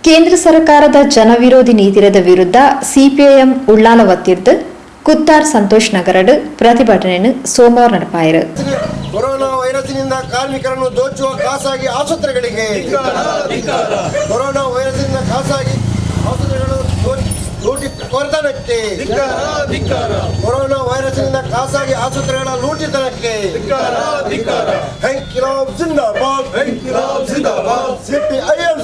ಕೇಂದ್ರ ಸರ್ಕಾರದ ಜನವಿರೋಧಿ ನೀತಿರದ ವಿರುದ್ಧ ಸಿಪಿಐಎಂ ಉಳ್ಳಾಲ ವತಿರ್ದು ಕುತ್ತಾರ್ ಸಂತೋಷ್ ನಗರಡ್ ಪ್ರತಿಭಟನೆಯನ್ನು ಸೋಮವಾರ ನಡೆಪಾಯರು. ಕೊರೋನಾ ವೈರಸ್ನಿಂದ ಕಾರ್ಮಿಕರನ್ನು ದೋಚುವ ಖಾಸಗಿ ಆಸ್ಪತ್ರೆಗಳಿಗೆ, ಕೊರೋನಾ ವೈರಸ್ನಿಂದ ಖಾಸಗಿ ಆಸ್ಪತ್ರೆಗಳು ಲೂಟಿ ಕೊರತನಕ್ಕೆ, ಕೊರೋನಾ ವೈರಸ್ನಿಂದ ಖಾಸಗಿ ಆಸ್ಪತ್ರೆಗಳ ಲೂಟಿತನಕ್ಕೆ ಇನ್ಕಿಲಾಬ್ ಜಿಂದಾಬಾದ್, ಸಿಪಿಐಎಂ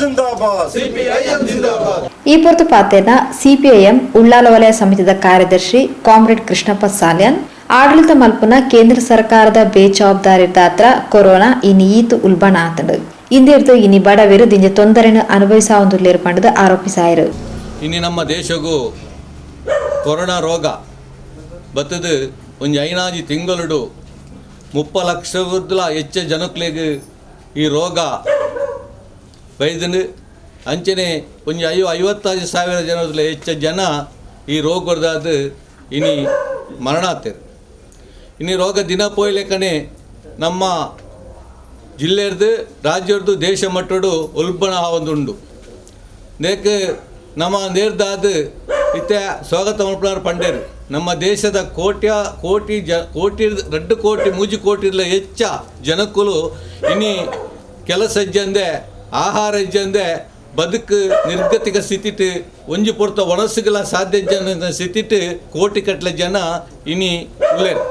ಜಿಂದಾಬಾದ್. ಈ ಪೊರ್ತು ಪಾತೆರ್ನ ಸಿಪಿಐಎಂ ಉಳ್ಳಾಲ ವಲಯ ಸಮಿತಿದ ಕಾರ್ಯದರ್ಶಿ ಕಾಮ್ರೇಡ್ ಕೃಷ್ಣಪ್ಪ ಸಾಲ್ಯಾನ್, ಆಡಳಿತ ಮಲ್ಪುನ ಕೇಂದ್ರ ಸರ್ಕಾರದ ಬೇಜವಾಬ್ದಾರಿದಾತ್ರ ಕೊರೋನಾ ಇನಿ ಈತು ಉಲ್ಬಣ ಆತಂಡು. ಇಂದಿರ್ದು ಇನಿ ಬಡವೆರು ದಿಂಜ ತೊಂದರೆನು ಅನುಭವಿಸಾವೊಂದುಲ್ಲೆರ್ ಪಂಡದು ಆರೋಪಿಸಾಯರು. ಇನ್ನು ನಮ್ಮ ದೇಶಗೂ ಕೊರೋನಾ ರೋಗ ಬತ್ತದ ಒಂಜಿ ಐನಾಜಿ ತಿಂಗಳುಡು 30 ಲಕ್ಷದಲ ಹೆಚ್ಚ ಜನಕ್ಲೆಗ್ ಈ ರೋಗ ಬೈದನು. ಅಂಚನೆ ಒಂಜಿ 55,000 ಜನದಲ ಹೆಚ್ಚ ಜನ ಈ ರೋಗದಾದ ಇನಿ ಮರಣ ಆತೇರು. ಇನಿ ರೋಗ ದಿನ ಪೋಯ್ಲೆಕ್ಕನೆ ನಮ್ಮ ಜಿಲ್ಲೆರ್ದು, ರಾಜ್ಯರ್ದು, ದೇಶ ಮಟ್ಟಡು ಉಲ್ಬಣ ಆವೊಂದುಂಡು. ನೇಕ್ ನಮ್ಮ ನೇರ್ದಾದ ಇತ್ತೆ ಸ್ವಾಗತ ಮಲ್ಪುನಾರ್ ಪಂಡೇರು, ನಮ್ಮ ದೇಶದ ಕೋಟ್ಯ ಕೋಟಿ ಜ ಕೋಟಿ 2 ಕೋಟಿ 3 ಕೋಟಿಲ ಹೆಚ್ಚ ಜನಕ್ಕುಲು ಇನಿ ಕೆಲಸ ಇಜ್ಜಂದೆ, ಆಹಾರ ಇಜ್ಜಂದೆ, ಬದುಕು ನಿರ್ಗತಿಕ ಸ್ಥಿತಿಟ್, ಒಂಜಿ ಪೊರ್ತ ಒಣಸುಗಳ ಸಾಧ್ಯ ಜನ ಸ್ಥಿತಿಟ್ ಕೋಟಿ ಕಟ್ಲೆ ಜನ ಇನಿ ಉಲ್ಲೇರು.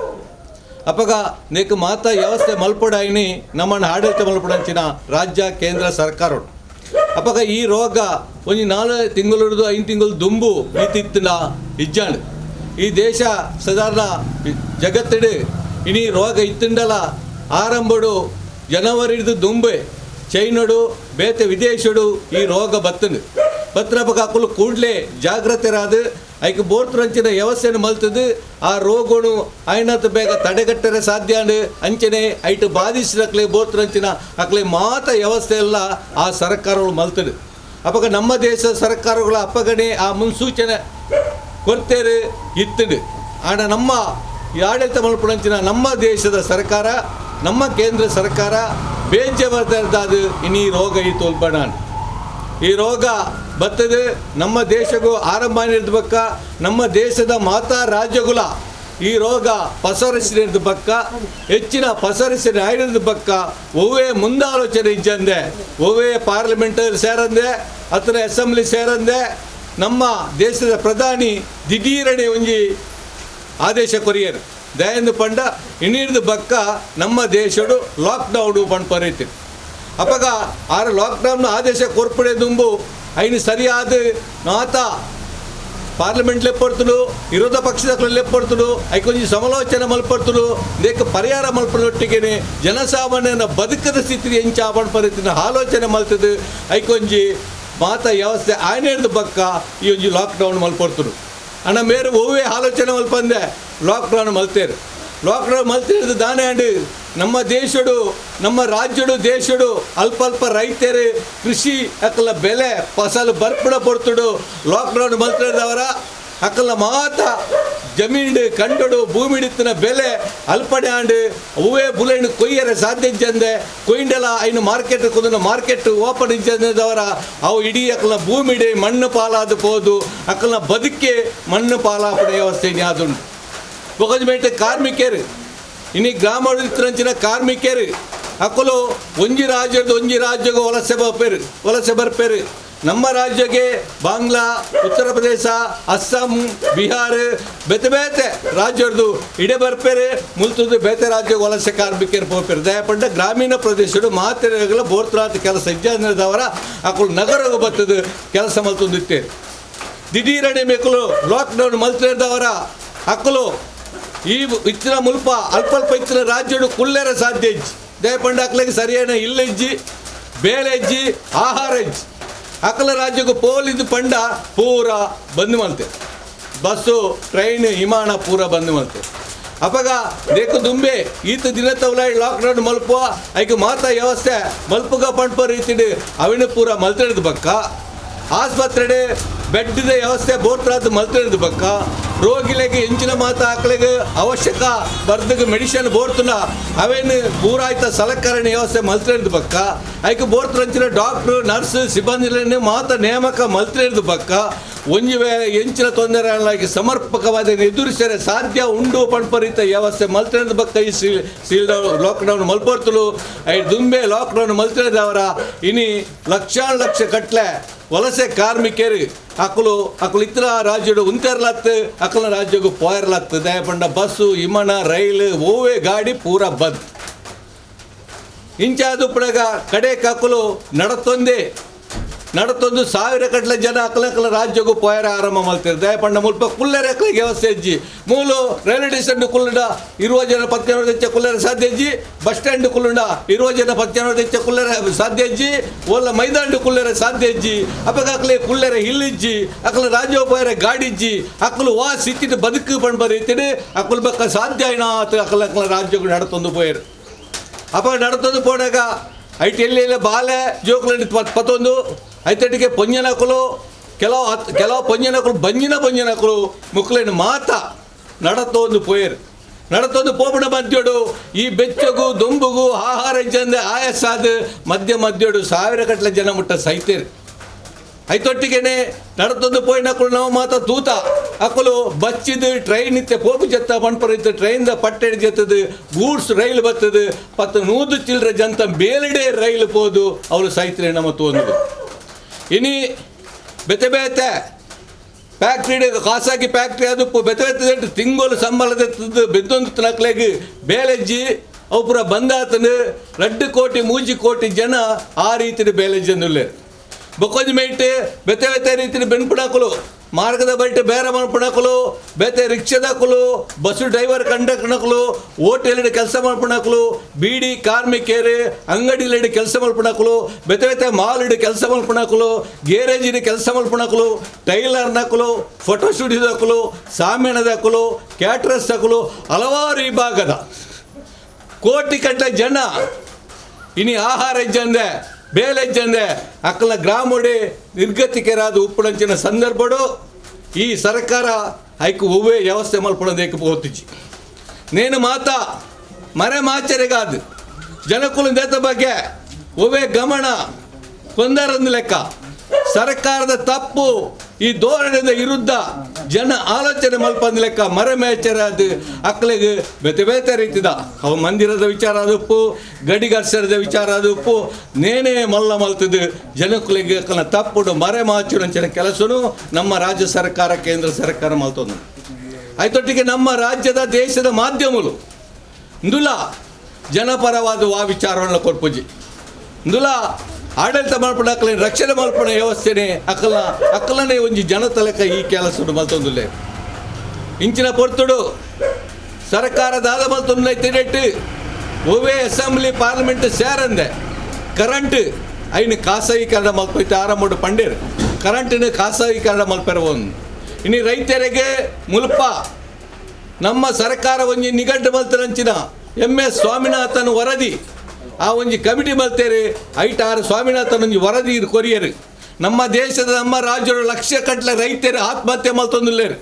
ಅಪಗ ನೇಕ್ ಮಾತಾ ವ್ಯವಸ್ಥೆ ಮಲ್ಪೊಡಾಯಿನಿ ನಮ್ಮನ್ನು ಆಡಳಿತ ಮಲ್ಪಡಂಚಿನ ರಾಜ್ಯ ಕೇಂದ್ರ ಸರ್ಕಾರ. ಅಪಗ ಈ ರೋಗ ಒಂಜಿ 4 ತಿಂಗಳು, 5 ತಿಂಗಳು ದುಂಬು ಈತಿತ್ತಿನ ಇಜ್ಜಾಂಡ್. ಈ ದೇಶ ಸಾಧಾರಣ ಜಗತ್ತಿಡು ಇನಿ ರೋಗ ಇತ್ತಿಂಡಲ ಆರಂಭಡು ಜನವರಿದು ದುಂಬೆ ಚೈನಡು, ಬೇತೆ ವಿದೇಶಡು ಈ ರೋಗ ಬತ್ತಂಡು. ಬತ್ತನಪಗ ಅಕುಲು ಕೂಡಲೇ ಜಾಗ್ರತೆರಾದ ಐಕ್ ಬೋರ್ತುರಂಚಿನ ವ್ಯವಸ್ಥೆಯನ್ನು ಮಲ್ತದು ಆ ರೋಗನು ಆಯ್ನತ್ ಬೇಗ ತಡೆಗಟ್ಟರೆ ಸಾಧ್ಯ ಅಂಡ್. ಅಂಚನೆ ಐಟ್ ಬಾಧಿಸಿದಕ್ಲೆ ಬೋರ್ತುರಂಚಿನ ಅಕ್ಲೆ ಮಾತ ವ್ಯವಸ್ಥೆ ಎಲ್ಲ ಆ ಸರ್ಕಾರಗಳು ಮಲ್ತದು. ಅಪಗ ನಮ್ಮ ದೇಶದ ಸರ್ಕಾರಗಳ ಅಪ್ಪಗನೆ ಆ ಮುನ್ಸೂಚನೆ ಕೊರ್ತೇರು ಇತ್ತಡು. ಆಂಡ ನಮ್ಮ ಈ ಆಡಳಿತ ಮಲ್ಪುನಂಚಿನ ನಮ್ಮ ದೇಶದ ಸರ್ಕಾರ, ನಮ್ಮ ಕೇಂದ್ರ ಸರ್ಕಾರ ಬೇಜವಾಬ್ದಾರಿದಾದ ಇನಿ ರೋಗ ಈ ತೋಲ್ಬಣ. ಈ ರೋಗ ಬರ್ತದೆ ನಮ್ಮ ದೇಶಕ್ಕೂ ಆರಂಭ ಬಕ್ಕ ನಮ್ಮ ದೇಶದ ಮಾತಾ ರಾಜ್ಯಗುಲ ಈ ರೋಗ ಪಸರಿಸಿದ ಬಕ್ಕ, ಹೆಚ್ಚಿನ ಪಸರಿಸಿದ ಆಡಿದ ಬಕ್ಕ ಒವ್ವೇ ಮುಂದಾಲೋಚನೆ ಇಜ್ಜಂದೆ, ಒವ್ವೇ ಪಾರ್ಲಿಮೆಂಟ್ ಸೇರಂದೆ ಅಥವಾ ಅಸೆಂಬ್ಲಿ ಸೇರಂದೆ ನಮ್ಮ ದೇಶದ ಪ್ರಧಾನಿ ದಿಢೀರಣೆ ಒಂಜಿ ಆದೇಶ ಕೊರಿಯರು. ದಯಂದು ಪಂಡ ಇನ್ನಿರ್ದು ಬಕ್ಕ ನಮ್ಮ ದೇಶಡು ಲಾಕ್ಡೌನು ಪಂಡ್ ಪರೀತಿ. ಅಪಗ ಆರ ಲಾಕ್ಡೌನ್ ಆದೇಶ ಕೊರ್ಪಡೆ ದುಂಬು ಐನು ಸರಿಯಾದ ನಾತ ಪಾರ್ಲಿಮೆಂಟ್ ಲೆಪ್ಪಡ್ತುಡು, ವಿರೋಧ ಪಕ್ಷದ ಲೆಪ್ಪಡ್ತುಡು, ಐಕೊಂಜಿ ಸಮಾಲೋಚನೆ ಮಲ್ಪಡ್ತುಡು, ದೇಕ ಪರಿಹಾರ ಮಲ್ಪನೊಟ್ಟಿಗೆನೆ ಜನಸಾಮಾನ್ಯನ ಬದುಕದ ಸ್ಥಿತಿ ಎಂಚ ಪರಿತಿನ ಆಲೋಚನೆ ಮಲ್ತದು ಐಕೊಂಜಿ ಮಾತ ವ್ಯವಸ್ಥೆ ಆಯ್ನೇರ್ದು ಬಕ್ಕ ಈ ಒಂಜಿ ಲಾಕ್ಡೌನ್ ಮಲ್ಪಡ್ತುಡು. ಅಣ್ಣ ಮೇರು ಒವ್ವೇ ಆಲೋಚನೆ ಮಲ್ಪಂದೆ ಲಾಕ್ಡೌನ್ ಮಲ್ತೇರು. ಲಾಕ್ಡೌನ್ ಮಲ್ತಿರೋದು ದಾನೆ ಅಂಡ್ ನಮ್ಮ ದೇಶಡು, ನಮ್ಮ ರಾಜ್ಯಡು, ದೇಶಡು ಅಲ್ಪ ಅಲ್ಪ ರೈತರು ಕೃಷಿ ಅಕ್ಕಲ ಬೆಲೆ ಫಸಲು ಬರ್ಪುಡ ಪೊರ್ತುಡು ಲಾಕ್ಡೌನ್ ಮಲ್ತಿರೋದವರ ಅಕ್ಕಲ ಮಾತ ಜಮೀನು ಕಂಡಡು ಭೂಮಿಡಿತ್ತಿನ ಬೆಲೆ ಅಲ್ಪಡೆ ಆಂಡ್. ಹೂವೇ ಬುಲೆಂಡ್ ಕೊಯ್ಯರೆ ಸಾಧ್ಯ ಇಜ್ಜಂದೆ, ಕೊಯ್ಂಡಲ ಐನು ಮಾರ್ಕೆಟ್ ಕುಂದನ ಮಾರ್ಕೆಟ್ ಓಪನ್ ಇಜ್ಜಂದವರ ಅವು ಇಡೀ ಅಕ್ಕಲ ಭೂಮಿಡೆ ಮಣ್ಣು ಪಾಲಾದ ಪೋದು ಅಕ್ಕಲ ಬದುಕೆ ಮಣ್ಣು ಪಾಲಾಪಡೆ ವ್ಯವಸ್ಥೆ ಯಾದುಂಡು. ಬೊಕೊಂಜಿ ಕಾರ್ಮಿಕರು ಇನಿ ಗ್ರಾಮ ಕಾರ್ಮಿಕರು ಅಕ್ಕಲು ಒಂಜಿ ರಾಜ್ಯದ ಒಂಜಿ ರಾಜ್ಯಕ್ಕೆ ವಲಸೆ ಬರ್ಪೇರು, ವಲಸೆ ಬರ್ಪೇರು. ನಮ್ಮ ರಾಜ್ಯಕ್ಕೆ ಬಾಂಗ್ಲಾ, ಉತ್ತರ ಪ್ರದೇಶ, ಅಸ್ಸಾಂ, ಬಿಹಾರ, ಬೇತೆ ಬೇತೆ ರಾಜ್ಯದ್ದು ಇಡೆ ಬರ್ಪೇರು. ಮುಲ್ತದ್ದು ಬೇತೆ ರಾಜ್ಯಕ್ಕೆ ವಲಸೆ ಕಾರ್ಮಿಕರು ಪೋಪೇರು. ದಯಪಂಡ ಗ್ರಾಮೀಣ ಪ್ರದೇಶಡು ಮಾತೆರೆಗಳ ಬೋರ್ತರಾತ ಕೆಲಸ ಇಜ್ಜಾದವರ ಅಕುಲು ನಗರಕ್ಕೆ ಬರ್ತದೆ ಕೆಲಸ ಮಲ್ತೊಂದಿತ್ತೇರು. ದಿಢೀರಣೆ ಮೇಕುಲು ಲಾಕ್ಡೌನ್ ಮಲ್ತಿದ್ದವರ ಅಕ್ಕಲು ಈ ಇತ್ತಿನ ಮುಲ್ಪ ಅಲ್ಪ ಅಲ್ಪ ಇತ್ತಿನ ರಾಜ್ಯಡು ಕುಲ್ಲೆರ ಸಾಧ್ಯ ಇಜ್ಜಿ. ದಯಪಂಡ ಅಕ್ಲೆಗೆ ಸರಿಯಾದ ಇಲ್ಲ ಇಜ್ಜಿ, ಬೇಲೆ ಇಜ್ಜಿ, ಆಹಾರ ಇಜ್ಜಿ. ಅಕಲ ರಾಜ್ಯಕ್ಕೆ ಪೋಲಿದ್ದು ಪಂಡ ಪೂರ ಬಂದ್ ಮಲ್ತೆ, ಬಸ್ಸು, ಟ್ರೈನ್, ವಿಮಾನ ಪೂರ ಬಂದ್ ಮಲ್ತೆ. ಅಪಗ ದೇಕು ದುಂಬೆ ಈತ ದಿನ ತವಲ ಲಾಕ್ಡೌನ್ ಮಲ್ಪುವ, ಐಕ್ ಮಾತಾ ವ್ಯವಸ್ಥೆ ಮಲ್ಪುಗ ಪಂಪ ರೀತಿಡ್ ಅವಿನ ಪೂರ ಮಲ್ತಿಡ್ದು ಬಕ್ಕ, ಆಸ್ಪತ್ರೆಡೆ ಬೆಡ್ದ ವ್ಯವಸ್ಥೆ ಬೋರ್ತ್ರಾದ್ ಮಲ್ತಿಡ್ದು ಬಕ್ಕ. ರೋಗಿಲೆಗೆ ಎಂಚಿನ ಮಾತ ಆಕಲೆಗೆ ಅವಶ್ಯಕ ಬರ್ದಗೆ ಮೆಡಿಸಿನ್ ಬೋರ್ತುನ ಅವೇನು ಪೂರಾಯ್ತ ಸಲಕರಣೆ ವ್ಯವಸ್ಥೆ ಮಲ್ತಿರ್ದು ಬಕ್ಕ ಐಕ್ ಬೋರ್ತುರಂಚಿನ ಡಾಕ್ಟ್ರು ನರ್ಸ್ ಸಿಬ್ಬಂದಿಗಳನ್ನು ಮಾತ ನೇಮಕ ಮಲ್ತಿರ್ದು ಬಕ್ಕ ಒಂಜಿ ವೇಳೆ ಎಂಚಿನ ತೊಂದರೆ ಸಮರ್ಪಕವಾದ ಎದುರಿಸರೆ ಸಾಧ್ಯ ಉಂಡು ಪಣ್ಪರಿತ ವ್ಯವಸ್ಥೆ ಮಲ್ತಿರ್ದು ಬಕ್ಕ ಈ ಸೀಲ್ ಲಾಕ್ಡೌನ್ ಮಲ್ಪೊರ್ತಲು I ದುಂಬೆ ಲಾಕ್ಡೌನ್ ಮಲ್ತಿರದವರ ಇನಿ ಲಕ್ಷಾನು ಲಕ್ಷ ಕಟ್ಲೆ ವಲಸೆ ಕಾರ್ಮಿಕರು ಅಕಲು ಅಕಲು ಇತರ ರಾಜ್ಯಡು ಉಂತೆರ್ಲತ್ತು ಅಕಲ ರಾಜ್ಯಕ್ಕೂ ಪೋಯರ್ಲತ್ತು ದಯಪಂಡ ಬಸ್ಸು ವಿಮಾನ ರೈಲು ಓವೇ ಗಾಡಿ ಪೂರ ಬಂದ್ ಇಂಚಾದು ಪಡಗ ಕಡೆ ಕಕಲು ನಡತೊಂದೇ ನಡತೊಂದು ಸಾವಿರ ಕಟ್ಲೆ ಜನ ಅಕಲಕಲ ರಾಜ್ಯಕ್ಕೂ ಪೋಯರ ಆರಂಭ ಮಲ್ತಿರು ದಯಪಂಡ ಮುಲ್ಪ ಕುಲ್ಲೆರೆ ಅಕಲಿಗೆ ವ್ಯವಸ್ಥೆ ಇಜ್ಜಿ ಮೂಲು ರೈಲ್ವೆ ಸ್ಟೇಷನ್ ಕುಲ್ಲುಂಡ ಇರುವ ಜನ ಪತ್ತೆನೂರು తెచ్చ ಕುಲ್ಲೆರೆ ಸಾಧ್ಯ ಇಜ್ಜಿ ಬಸ್ ಸ್ಟ್ಯಾಂಡ್ ಕುಲ್ಲುಂಡ ಇರುವ ಜನ ಪತ್ತೆನೂರು తెచ్చ ಕುಲ್ಲೆರೆ ಸಾಧ್ಯ ಇಜ್ಜಿ ಓಲ್ಲ ಮೈದಾಂಡು ಕುಲ್ಲೆರೆ ಸಾಧ್ಯ ಇಜ್ಜಿ ಅಪಗ ಕುಲ್ಲೆರೆ ಹಿಲ್ಲಿಜ್ಜಿ ಅಕಲ ರಾಜ್ಯ ಪೋಯರೆ ಗಾಡಿ ಇಜ್ಜಿ ಅಕಲು ವಾ ಸಿಟ್ಟಿಟ್ಟು ಬದುಕು ಪಣ್ ಬರೀತಿಡು ಅಕಲು ಬಕ್ಕ ಸಾಧ್ಯ అయినా ಅಕಲ ಅಕಲ ರಾಜ್ಯಕ್ಕೂ ನಡತೊಂದು ಪೋಯರು ಅಪ್ಪ ನಡತೊಂದು ಪೋಡಾಗ ಐಟ್ ಎಲ್ಲಿ ಬಾಲೆ ಜೋಕುలండి ಪತ್ತೊಂದು ಐತಟಿಗೆ ಪೊಂಜನಕುಲು ಕೆಲವು ಕೆಲವು ಪೊಂಜನಕುಲು ಬಂಜಿನ ಪೊಂಜನಕುಲು ಮುಕ್ಲೇನು ಮಾತ ನಡತೊಂದು ಪೋಯರು ನಡತೊಂದು ಪೋಪುಣ ಮಧ್ಯೋಡು ಈ ಬೆಚ್ಚಗು ದೊಂಬುಗು ಆಹಾರ ಇಜ್ಜಂದೆ ಆಯಸ್ಸಾದ ಮಧ್ಯ ಮಧ್ಯೋಡು ಸಾವಿರ ಕಟ್ಲೆ ಜನ ಮುಟ್ಟ ಸೈತೇರು ಐತೊಟ್ಟಿಗೆನೆ ನಡತೊಂದು ಪೋಯಿನಕುಲು ನಾವು ಮಾತ ತೂತ ಅಕುಲು ಬಚ್ಚಿದು ಟ್ರೈನ್ ಇತ್ತೆ ಪೋಪು ಜತ್ತ ಪಣ್ಪರ ಇತ್ತು ಟ್ರೈನ್ದ ಪಟ್ಟೆಡ್ ಜತ್ತದು ಗೂಡ್ಸ್ ರೈಲ್ ಬತ್ತದು ಪತ್ತು ನೂದು ಚಿಲ್ಲರೆ ಜಂತ ಬೇಲಿಡೆ ರೈಲ್ ಪೋದು ಅವಳು ಸೈತ್ರೆ ನಮ್ಮ ತೋಂದು ಇನಿ ಬೆತೆ ಬೇತೆ ಫ್ಯಾಕ್ಟ್ರಿ ಖಾಸಗಿ ಫ್ಯಾಕ್ಟ್ರಿ ಅದು ಬೆತೆ ಬೆತ್ತೆ ತಿಂಗಳು ಸಂಬಳದ ಬೆದ್ದೊಂದು ತನಕ್ಲೆಗ್ ಬೇಲೆಜ್ಜಿ ಅವು ಪೂರ ಬಂದಾತನು 2 ಕೋಟಿ 3 ಕೋಟಿ ಜನ ಆ ರೀತಿಯ ಬೇಲೆಜ್ಜಂದುಲ್ಲೇರು ಬೊಕ್ಕೊಂಜಿ ಮೇಟ್ ಬೆತೆ ಬೆತೆ ರೀತಿಯ ಬೆನ್ಪುಣಕುಲು ಮಾರ್ಗದ ಬೈಟ್ ಬೇರೆ ಮಲ್ಪುಣಕುಲು ಬೇತೆ ರಿಕ್ಷಾದಕುಲು ಬಸ್ಸು ಡ್ರೈವರ್ ಕಂಡಕ್ಟರ್ನಕುಲು ಹೋಟೆಲ್ ಕೆಲಸ ಮಲ್ಪುಣಕುಲು ಬೀಡಿ ಕಾರ್ಮಿಕರು ಅಂಗಡಿಲಿ ಕೆಲಸ ಮಲ್ಪುಣಕುಲು ಬೆತೆ ಬೆತೆ ಮಾಲ್ ಕೆಲಸ ಮಲ್ಪುಣಕುಲು ಗ್ಯಾರೇಜಿನ ಕೆಲಸ ಮಲ್ಪುಣಕುಲು ಟೈಲರ್ನಕುಲು ಫೋಟೋ ಸ್ಟುಡಿಯೋದಕುಲು ಸಾಮಾನ್ಯದಕುಲು ಕ್ಯಾಟ್ರಸ್ ಅಕುಲು ಹಲವಾರು ಈ ಭಾಗದ ಕೋಟಿ ಕಟ್ಟಲೆ ಜನ ಇನಿ ಆಹಾರ ಇಜ್ಜಂದೆ ಬೇಲೆಜ್ಜಂದೆ ಅಕ್ಕಲ ಗ್ರಾಮೋಡಿ ನಿರ್ಗತಿಕರಾದ ಉಪ್ಪುಡಂಚಿನ ಸಂದರ್ಭಡು ಈ ಸರ್ಕಾರ ಐಕು ಒವ್ವೇ ವ್ಯವಸ್ಥೆ ಮಲ್ಪಡೋದಕ್ಕೆ ಹೋಗ್ತಿಚ್ಚಿ ನೇನು ಮಾತಾ ಮರೆ ಮಾಚರೆಗಾದು ಜನಕುಲ ದೇತ ಬಗ್ಗೆ ಒವ್ವೇ ಗಮನ ಕೊಂದರಂದು ಲೆಕ್ಕ ಸರ್ಕಾರದ ತಪ್ಪು ಈ ಧೋರಣೆದ ವಿರುದ್ಧ ಜನ ಆಲೋಚನೆ ಮಲ್ಪಂದ ಲೆಕ್ಕ ಮರೆ ಮೇಚರಾದ ಅಕ್ಲೆಗ್ ಬೇತೆ ಬೇತೆ ರೀತಿದ ಅವು ಮಂದಿರದ ವಿಚಾರ ಅದುಪ್ಪು ಗಡಿಗರ್ಸರದ ವಿಚಾರ ಅದುಪ್ಪು ನೇನೇ ಮಲ್ಲ ಮಲ್ತದು ಜನಕುಲಿಗೆ ಅಕ್ಕನ ತಪ್ಪುಡು ಮರೆ ಮಾಚುನಂಚಿನ ಕೆಲಸನು ನಮ್ಮ ರಾಜ್ಯ ಸರ್ಕಾರ ಕೇಂದ್ರ ಸರ್ಕಾರ ಮಲ್ತೊಂದು ಐತೊಟ್ಟಿಗೆ ನಮ್ಮ ರಾಜ್ಯದ ದೇಶದ ಮಾಧ್ಯಮలు ಇಂದುಲ ಜನಪರವಾದ ವಾ ವಿಚಾರವನ್ನು ಕೊರ್ಪುಜಿ ಇಂದುಲ ಆಡಳಿತ ಮಲ್ಪಣ ಅಕ್ಕಲ ರಕ್ಷಣೆ ಮಲ್ಪಣ ವ್ಯವಸ್ಥೆನೆ ಅಕ್ಕಲ ಅಕ್ಕಲನೇ ಒಂಜಿ ಜನತಲಕ ಈ ಕೆಲಸ ಮಲ್ತೊಂದುಲ್ಲೆ ಇಂಚಿನ ಪೊರ್ತುಡು ಸರ್ಕಾರ ದಾದ ಮಲ್ತೊಂದು ತಿರೆಟ್ಟು ಒವೇ ಅಸೆಂಬ್ಲಿ ಪಾರ್ಲಿಮೆಂಟ್ ಸೇರಂದೆ ಕರೆಂಟ್ ಐನು ಖಾಸಗೀಕರಣ ಮಲ್ಪೈತೆ ಆರಂಭ ಪಂಡೇರು ಕರೆಂಟಿನ ಖಾಸಗೀಕರಣ ಮಲ್ಪೆರ ಒಂದು ಇನ್ನು ರೈತರಿಗೆ ಮುಲ್ಪ ನಮ್ಮ ಸರ್ಕಾರ ಒಂಜಿ ನಿಘಂಟು ಮಲ್ತನಂಚಿನ ಎಂ.ಎಸ್. ಸ್ವಾಮಿನಾಥನ್ ವರದಿ ಆ ಒಂಜಿ ಕಮಿಟಿ ಮಲ್ತೇರಿ ಐಟಾರು ಸ್ವಾಮಿನಾಥನ್ ಒಂಜಿ ವರದಿ ಕೊರಿಯರು ನಮ್ಮ ದೇಶದ ನಮ್ಮ ರಾಜ್ಯದ ಲಕ್ಷ ಕಟ್ಲೆ ರೈತರು ಆತ್ಮಹತ್ಯೆ ಮಲ್ತೊಂದುಲ್ಲೇರು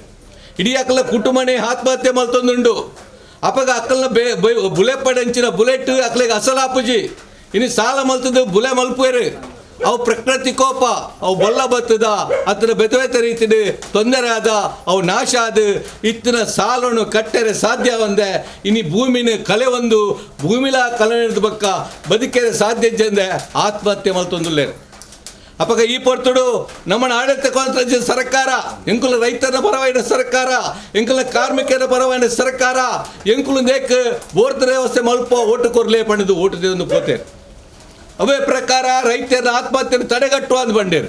ಇಡೀ ಅಕ್ಕಲ ಕುಟುಂಬನೇ ಆತ್ಮಹತ್ಯೆ ಮಲ್ತೊಂದುಂಡು ಅಪಗ ಅಕ್ಕಲ್ನ ಬುಲೆ ಪಡಂಚಿನ ಬುಲೆಟ್ ಅಕ್ಕಲಿಗೆ ಅಸಲಾಪುಜಿ ಇನ್ನು ಸಾಲ ಮಲ್ತದ್ದು ಬುಲೆ ಮಲ್ಪುವೇರು ಅವು ಪ್ರಕೃತಿ ಕೋಪ ಅವು ಬೊಲ್ಲ ಬತ್ತದ ಅತನ ಬೆತೆ ಬೆತೆ ರೀತಿಡು ತೊಂದರೆ ಆದ ಅವು ನಾಶ ಆದ ಇತ್ತಿನ ಸಾಲನ್ನು ಕಟ್ಟರೆ ಸಾಧ್ಯ ಒಂದೆ ಇನಿ ಭೂಮಿನ ಕಲೆ ಒಂದು ಭೂಮಿಲ ಕಲೆ ಬಕ್ಕ ಬದುಕೆರೆ ಸಾಧ್ಯ ಜಂದೆ ಆತ್ಮಹತ್ಯೆ ಮಲ್ತೊಂದುಲ್ಲೇರು ಅಪಗ ಈ ಪೊರ್ತುಡು ನಮ್ಮನ್ನ ಆಡಳಿತ ಸರ್ಕಾರ ಎಂಕುಲ ರೈತರ ಪರವಾಯಿನ ಸರ್ಕಾರ ಎಂಕುಲ ಕಾರ್ಮಿಕರ ಪರವಾಯಿನ ಸರ್ಕಾರ ಎಂಕುಲು ದೇಕ್ ಬೋರ್ತರ ವ್ಯವಸ್ಥೆ ಮಲ್ಪ ಓಟು ಕೊರ್ಲೆ ಪಣಿದು ಓಟು ದೇವೊಂದು ಪೋತೇರು ಅವೇ ಪ್ರಕಾರ ರೈತರ ಆತ್ಮಹತ್ಯೆ ತಡೆಗಟ್ಟುವ ಅಂದ್ ಬಂಡೇರು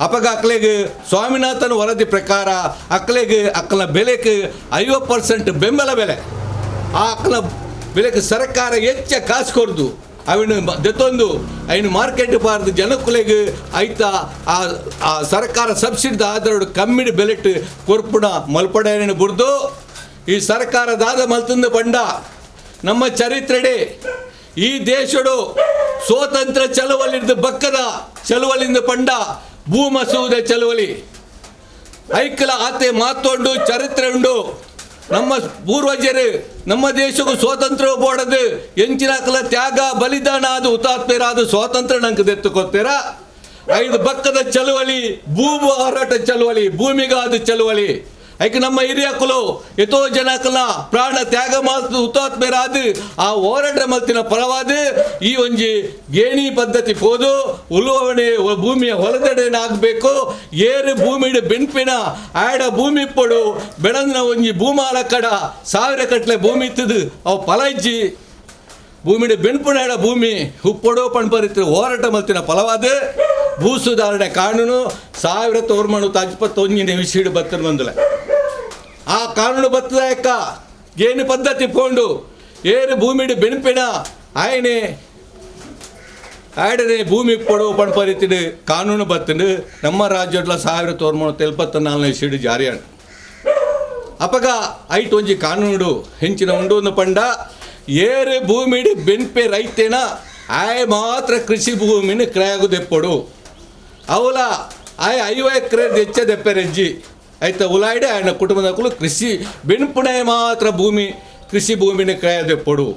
ಅಪಗ ಅಕ್ಲೆಗ್ ಸ್ವಾಮಿನಾಥನ್ ವರದಿ ಪ್ರಕಾರ ಅಕ್ಲೆಗ್ ಅಕ್ಕಲ ಬೆಲೆಗೆ 50% ಬೆಂಬಲ ಬೆಲೆ ಆ ಅಕ್ಕಲ ಬೆಲೆಗೆ ಸರ್ಕಾರ ಹೆಚ್ಚ ಕಾಸು ಕೊಡ್ದು ಅವನು ದೆತ್ತೊಂದು ಐನು ಮಾರ್ಕೆಟ್ ಬಾರ್ದು ಜನಕುಲೆಗ್ ಐತ ಆ ಸರ್ಕಾರ ಸಬ್ಸಿಡಿ ಆಧಾರ ಕಮ್ಮಿಡಿ ಬೆಲೆಟ್ ಕೊರ್ಪುಣ ಮಲ್ಪಡೇನ ಬುಡ್ದು ಈ ಸರ್ಕಾರ ದಾದ ಮಲ್ತಂದು ಬಂಡ ನಮ್ಮ ಚರಿತ್ರೆಡೆ ಈ ದೇಶಡು ಸ್ವಾತಂತ್ರ್ಯ ಚಳುವಳಿಂದ ಬಕ್ಕದ ಚಳುವಳಿಂದ ಪಂಡ ಭೂ ಮಸೂದೆ ಚಳುವಳಿ ಐಕಲ ಆತೆ ಮಾತೊಂಡು ಚರಿತ್ರೆ ಉಂಡು. ನಮ್ಮ ಪೂರ್ವಜರು ನಮ್ಮ ದೇಶಕ್ಕೂ ಸ್ವಾತಂತ್ರ್ಯ ಬೋಡದು ಎಂಚಿನಾಕಲ ತ್ಯಾಗ ಬಲಿದಾನ ಅದು ಹುತಾತ್ಮರಾದ ಸ್ವಾತಂತ್ರ್ಯ ನಂಗೆ ದೆತ್ತುಕೊತ್ತೀರ. 5 ಬಕ್ಕದ ಚಳುವಳಿ, ಭೂ ಹೋರಾಟ ಚಳುವಳಿ, ಭೂಮಿಗಾದ ಚಳುವಳಿ. ಐಕೆ ನಮ್ಮ ಹಿರಿಯಕಲು ಎತೋ ಜನಕಲ ಪ್ರಾಣ ತ್ಯಾಗ ಮಾತು ಹುತಾತ್ಮರಾದ ಆ ಹೋರಾಟ ಮಲ್ತಿನ ಪರವಾದ ಈ ಒಂಜಿ ಗೇಣಿ ಪದ್ಧತಿ ಪೋದು ಉಳುವಣೆ ಭೂಮಿಯ ಹೊಲದಡೆನಾಗಬೇಕು. ಏರು ಭೂಮಿಡು ಬೆನ್ಪಿನ ಆಡ ಭೂಮಿ ಪೊಡು ಬೆಳಂದಿನ ಒಂಜಿ ಭೂಮಾಲ ಕಡ 1000 ಕಟ್ಲೆ ಭೂಮಿ ಇತ್ತದು ಅವು ಫಲ ಇಜ್ಜಿ ಭೂಮಿಡು ಬೆನ್ಪುನಾಡ ಭೂಮಿ ಉಪ್ಪೊಡೋ ಪಣ್ಪರಿತ್ರ ಹೋರಾಟ ಮಲ್ತಿನ ಫಲವಾದ ಭೂ ಸುಧಾರಣೆ ಕಾನೂನು 1951 ವಿಷಯ ಬತ್ತನ ಬಂದಲೆ. ಆ ಕಾನೂನು ಬತ್ತದಾಯಕ ಗೇಣಿ ಪದ್ಧತಿ ಪೋಂಡು ಏರು ಭೂಮಿಡು ಬೆನ್ಪಿನ ಆಯನೆ ಆಡನೆ ಭೂಮಿ ಪೊಡೋ ಪಣ್ಪರಿತಿಡು ಕಾನೂನು ಬತ್ತಂಡು ನಮ್ಮ ರಾಜ್ಯಡ್ಲ 1974 ಇಸೀಡು ಜಾರಿಯಾಣ. ಅಪಗ ಐಟ್ ಒಂಜಿ ಕಾನೂನು ಹೆಂಚಿನ ಉಂಡು ಒಂದು ಪಂಡ ಏರು ಭೂಮಿಡು ಬೆನ್ಪೆ ರೈತೇನ ಆಯ ಮಾತ್ರ ಕೃಷಿ ಭೂಮಿನ ಕ್ರಯಗು ದೆಪ್ಪೊಡು. ಅವಲ ಆಯ 50 ಎಕರೆ ಹೆಚ್ಚ ದೆಪ್ಪೆರೆಜ್ಜಿ ಐತ ಉಲಾಯ್ಡೆ ಆಯನ ಕುಟುಂಬದಕ್ಕೂ ಕೃಷಿ ಬೆನ್ಪುಣೆ ಮಾತ್ರ ಭೂಮಿ ಕೃಷಿ ಭೂಮಿನ ಕ್ರಯ ದೆಪ್ಪೊಡು.